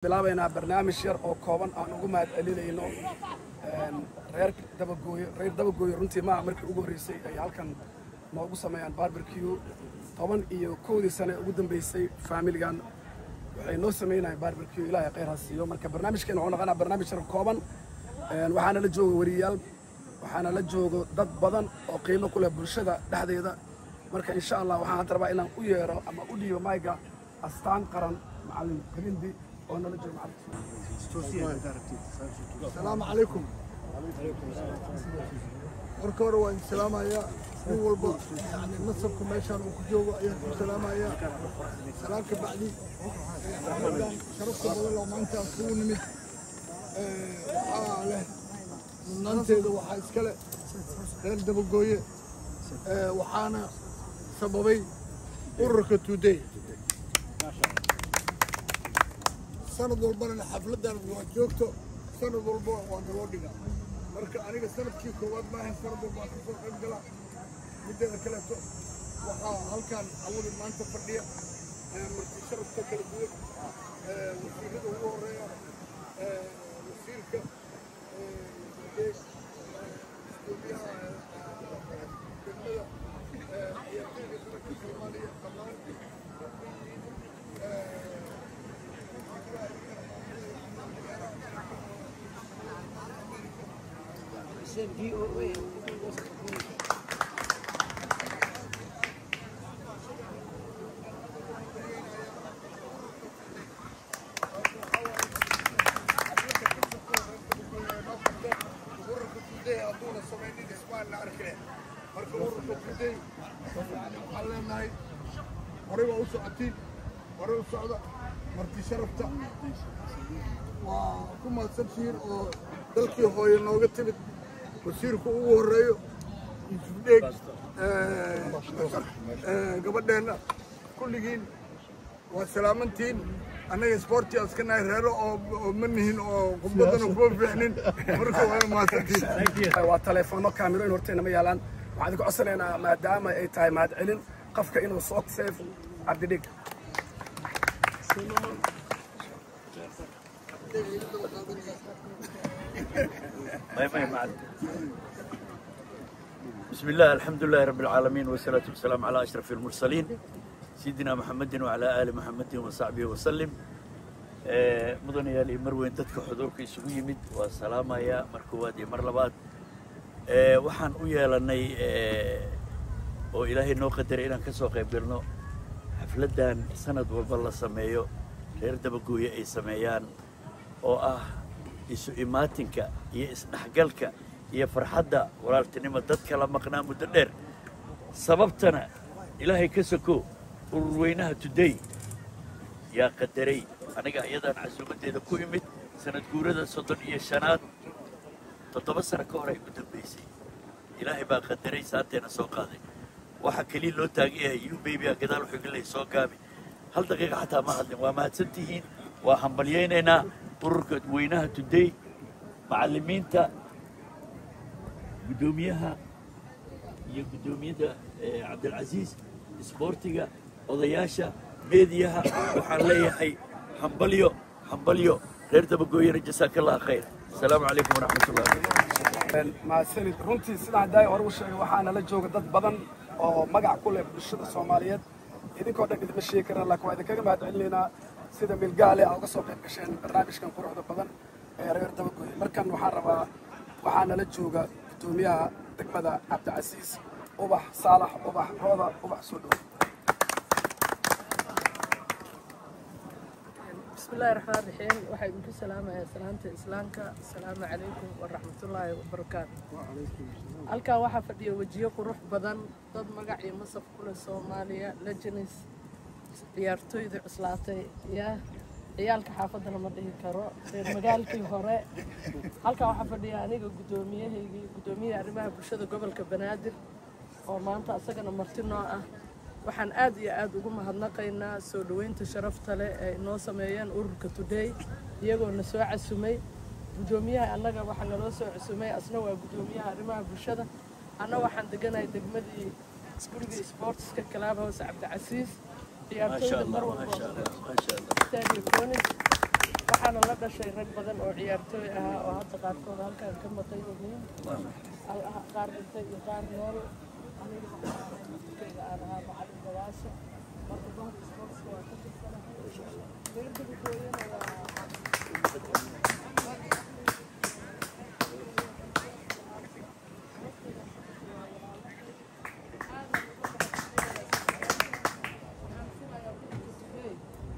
Bilaabaynaa barnaamij yar oo kooban aan ugu mahad celinayno reer Dabagooyo. Reer Dabagooyo runtii maaha markii ugu horreysay ay halkan noogu sameeyaan barbecue. 11-dii sane ugu dambeysay faamiligan waxay noo sameynayaan barbecue. Ilaahay khayr ha siiyo. Marka barnaamijkeena wuxuu noqonaa barnaamij yar kooban. Waxaana la jooga wariyaal, waxaana la joogo dad badan oo qiimo ku leh bulshada dhexdeeda. Marka insha Allah waxaan hadda rabaa inaan u yeero ama u dhiibo mayga Astaan Qaran Macallin Grindi oo nala joogo. Macallin. Asalaamu calaykum. Marka hore waan salaamayaa nin walba, yani nasabka meeshaan uu ku joogo ayaan ku salaamayaa. Salaam ka bacdi, xafladan sharafta badan oo maanta aan kugu nimid waxaa leh mudnaanteeda, waxaa iskale reer Dabagooye, waxaana sababay ururka Today. Sanad walbana xafladan waa joogto, sanad walba waa naloo dhigaa. Marka aniga sanadkii koowaad maahan, sanad walba waan kasoo qayb galaa. Mideeda kaleeto, waxaa halkan awada maanta fadhiya marti sharafta kala duwan, wasiirada ugu horeeya, wasiirka gudoomiyaha degmada, ciyaartoyda qaranka Soomaaliya dhammaan. Ururka Today hadduuna samaynin ismaan la arkine. Marka ururka Today yani waxaan leenahay horey waa u socotiin, horey u socda. Marti sharafta waa ku mahadsantihiin oo dalkii hooye nooga timid, wasiirku ugu horreeyo, Yuusuf Dheeg, gabadheenna, kulligiin waa salaamantihiin. Annaga isboorti iska nahay, reero oo ma nihin oo khudbaddana kuma fiicnin. Marka waa mahadsantihiin. Waa taleefoonno, kaamirooyin horteena ma yaalaan. Waxaan idinku codsanaynaa maadaama ay tahay mahad celin qofka inuu soo seef Cabdidhig. ما معلم. بسم الله، الحمد لله رب العالمين، والصلاة والسلام على أشرف المرسلين سيدنا محمد وعلى آل محمد وصحبه وسلم. Mudanayaal iyo marweyn, dadka xuduurka isugu yimid waa salaamaya mar koowaad iyo mar labaad. Waxaan u yeelanay oo Ilaahay noo qadaray inaan ka soo qayb galno xafladdan sanad walba la sameeyo, reer Dabagooye ay sameeyaan, oo ah isu imaatinka iyo isdhexgalka iyo farxadda walaaltinimo dadka la maqnaa muddo dheer. Sababtana Ilaahay ka soko urur weynaha Today yaa qadaray. Aniga iyadaan casuumaddeeda ku imid. Sanad guurada 35aad, 7 sano ka hor ay u dambaysay, Ilaahay baa qadaray, saanteena soo qaaday. Waxaa keliya loo taagan yahay you baby a gadaal wuxuu leeyahay soo gaabi, hal daqiiqa xataa ma hadlin. Waa mahadsantihiin, waa hambalyaynaynaa ururka weynaha Today, macallimiinta, guddoomiyaha iyo guddoomiyadda Cabdilcasiis, isboortiga, odayaasha, meediyaha. Waxaan leeyahay hambalyo, hambalyo reer Dabagooyana. Jasaaka Allah khayr. Asalaamu calaykum waraxmat ullah. Mahadsanid. Runtii sidaan daay hore u sheegay, waxaana la jooga dad badan oo magac ku leh bulshada Soomaaliyeed. Idinkoo dhan idima sheegi karaan, laakiin waa idinkaga mahad celinaynaa sida milgaale aa uga soo qayb gasheen barnaamijkan quruxda badan ee reer Dabagooye. Markan waxaan rabaa, waxaana la jooga guddoomiyaha degmada Cabdicasiis, Ubax Saalax Ubax Rooda. Ubax, soo dhow. بسم الله الرحمن الرحيم. Waxaa idinku salaamayaa salaanta Islaamka: asalaamu calaykum waraxmatullaahi wabarakaatu. Halkan waxaa fadhiya wejiyo qurux badan, dad magac iyo masaf ku leh Soomaaliya, legends, ciyaartooyda cuslaatay ya ciyaalka xaafaddana ma dhihi karo, reer magaalkii hore. Halkan waxaa fadhiya aniga guddoomiyahaygii, guddoomiyaha arrimaha bulshada gobolka Banaadir, oo maanta asagana marti noo ah. Waxaan aad iyo aad ugu mahadnaqaynaa soo dhoweynta sharafta leh ee inoo sameeyeen ururka Today, iyagoo na soo casumay. Guddoomiyaha annaga waxaa naloo soo casumay, asna waa guddoomiyaha arrimaha bulshada, anna waxaan deganahay degmadii, gurigii sportska, Club House Cabdicasiis, ما شاء ciyaartooyda mar الله walba ما شاء الله، ما شاء الله. Stadium Conis. Waxaana la dhashay rag badan oo ciyaartooy ahaa oo hadda qaarkood halkaan ka maqan yihiin, qaar dhintay iyo qaar nool. Aniga laftirkeyga aan ahaa macalin dabaasha. Marka bahda sportska waa ka tirsanahay. Reer Dabagooyana waa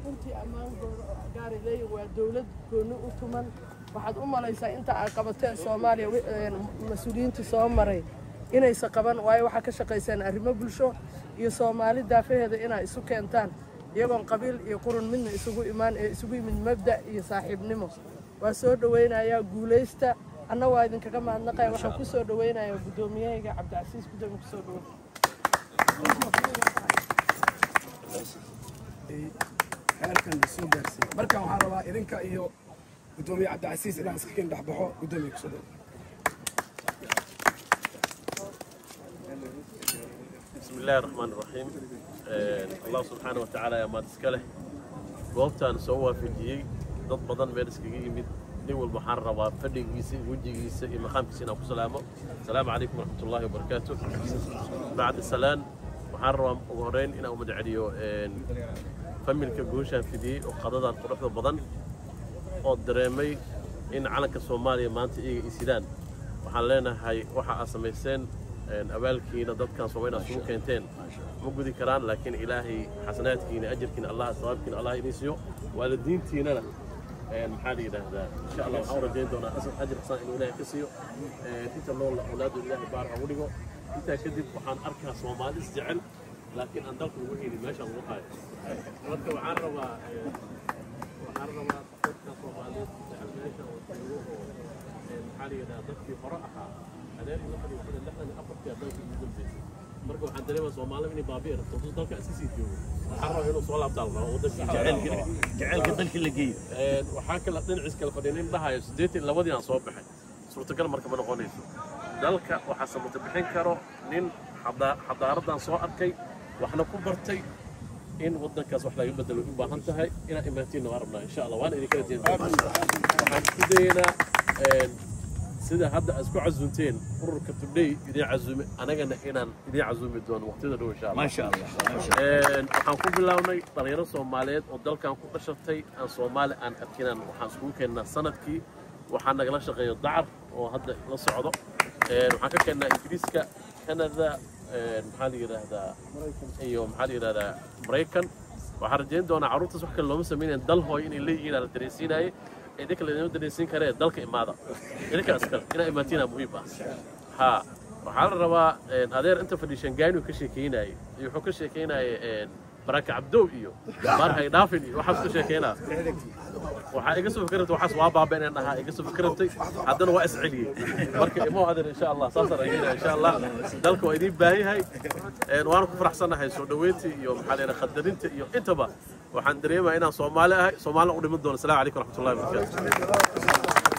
runtii ammaankooda oo gaaray leeyihin. Waa dowlad gooni u tuman. Waxaad u malaysaa inta aad qabateen Soomaaliya mas-uuliyiinta soo maray inaysa qaban, waayo waxaa ka shaqaysaan arrimo bulsho iyo Soomaali daafaheeda inaa isu keentaan, iyagoon qabiil iyo qurun midna isugu imaan ee isugu yimid mabda' iyo saaxiibnimo. Waa soo dhowaynayaa, guulaysta. Anna waa idinkaga mahadnaqaya. Waxaan ku soo dhowaynayaa guddoomiyahayga Cabdicasiis. Guddoomiye, kusoo dhowow. Heerkan la soo gaarsiiyey. Marka waxaan rabaa idinka iyo guddoomiye Cabdicasiis inaan iska ken dhex baxo. Guddoomiye, kusoo dhowo. بسم الله الرحمن الرحيم. الله سبحانه وتعالى يا maad iska leh goobtaan soo waafajiyey dad badan meel iskaga yimid. Nin walba waxaan rabaa fadhigiisa, wejigiisa iyo maqaamkiisa inaan ku salaamo. Asalaamu calaykum waraxmat ullaahi wabarakaatu. Bacda salaan, waxaan rabaa ugu horreyn inaan u mahadceliyo familka gooshaan fidiyey oo qadadan quruxda badan oo dareemay in calanka Soomaaliya maanta iyaga i sidaan. Waxaan leenahay waxa aad samayseen abaalkiina dadkan Soomaaliya isugu keenteen ma gudi karaan, laakiin Ilaahay xasanaadkiina, ajarkiina, Allah sawaabkiina Allah idiin siiyo. Waalidiintiinana maxaa la yidhaahdaa, insha Allah waxaan u rajayn doonaa ajir xasan inuu Ilaahay ka siiyo. Inta nool awlaadu Ilaahay baar ha ugu dhigo. Intaa kadib waxaan arkaa Soomaali is jecel, laakiin aan dalka lagu haynin meesha lagu hayo. Marka waxaan rabaa dadka Soomaaliyeed jecel meesha oo joogo oo maxaa la yidhahdaa dadkii hore ahaa adeer iyo 64-ii dalka ugu dambeysay. Marka waxaan dareemaa Soomaalida inay baabi'i rabto hadduu dalka iska sii joogo. Waxaan rabaa inuu soo laabtaa la rabaa waddankii. Jaceylka dalka la geeyo. Waxaa kale dhinaciis kale fadhiya nin dhahayo 82-dii aan soo baxay. Suurtagal marka ma noqonayso. Dalka waxaa samata bixin karo nin xadaaradan soo arkay, waxna ku bartay in waddankaas wax laga bedelo u baahan tahay. Inaad imaatiinna waan rabnaa, insha Allah waana idinkala jeedin. Waxaan isku dayeynaa sida hadda aad isku casuunteen ururka Today idiin casuume, anagana inaan idiin casuumi doono waqtiyada dhow, insha Allah. Maasha Allah, maasha Allah. Waxaan ku bilownay dhalinyaro Soomaaliyeed oo dalkan ku dhashatay aan Soomaali aan arkinan. Waxaan iskugu keennaa sanadkii. Waxaa nagala shaqeeyo Dacar oo hadda la socdo. Waxaan ka keennaa Ingiriiska, Canada, maxaa la yidhaahdaa, iyo maxaa la yidhahdaa Maraykan. Waxaan rajayn doonaa carruurtaas wax kale looma sameynayan, dal hooyo inay leeyihiin aa la dareensiinaaye. Idinka laydinma dareensiin karee, dalka imaada idinka iskale inaa imaatiinaa muhiim ah. Ha, waxaa la rabaa adeer inta fadhiishan gaani ka sheekeynayay iyo wuxuu ka sheekeynayay Baraka Cabdow iyo Baarhay Dhaafin iyo waxaas ka sheekeynaa. Waxaa iga soo fikirtay waxaas waa baaba inaan dhahaa iga soo fikirtay, haddana waa isceliyey. Marka imo adeer, insha Allah saasaan rajaynaya. Insha Allah dalka waa idiin baahan yahay. Waana ku faraxsanahay soo dhoweynta iyo maxaa la yidhaha qadarinta iyo intaba. Waxaan dareemayaa inaan Soomaali ahay, Soomaalina u dhiman doono. Asalaamu calaykum waraxmatullahi wabarakaatu.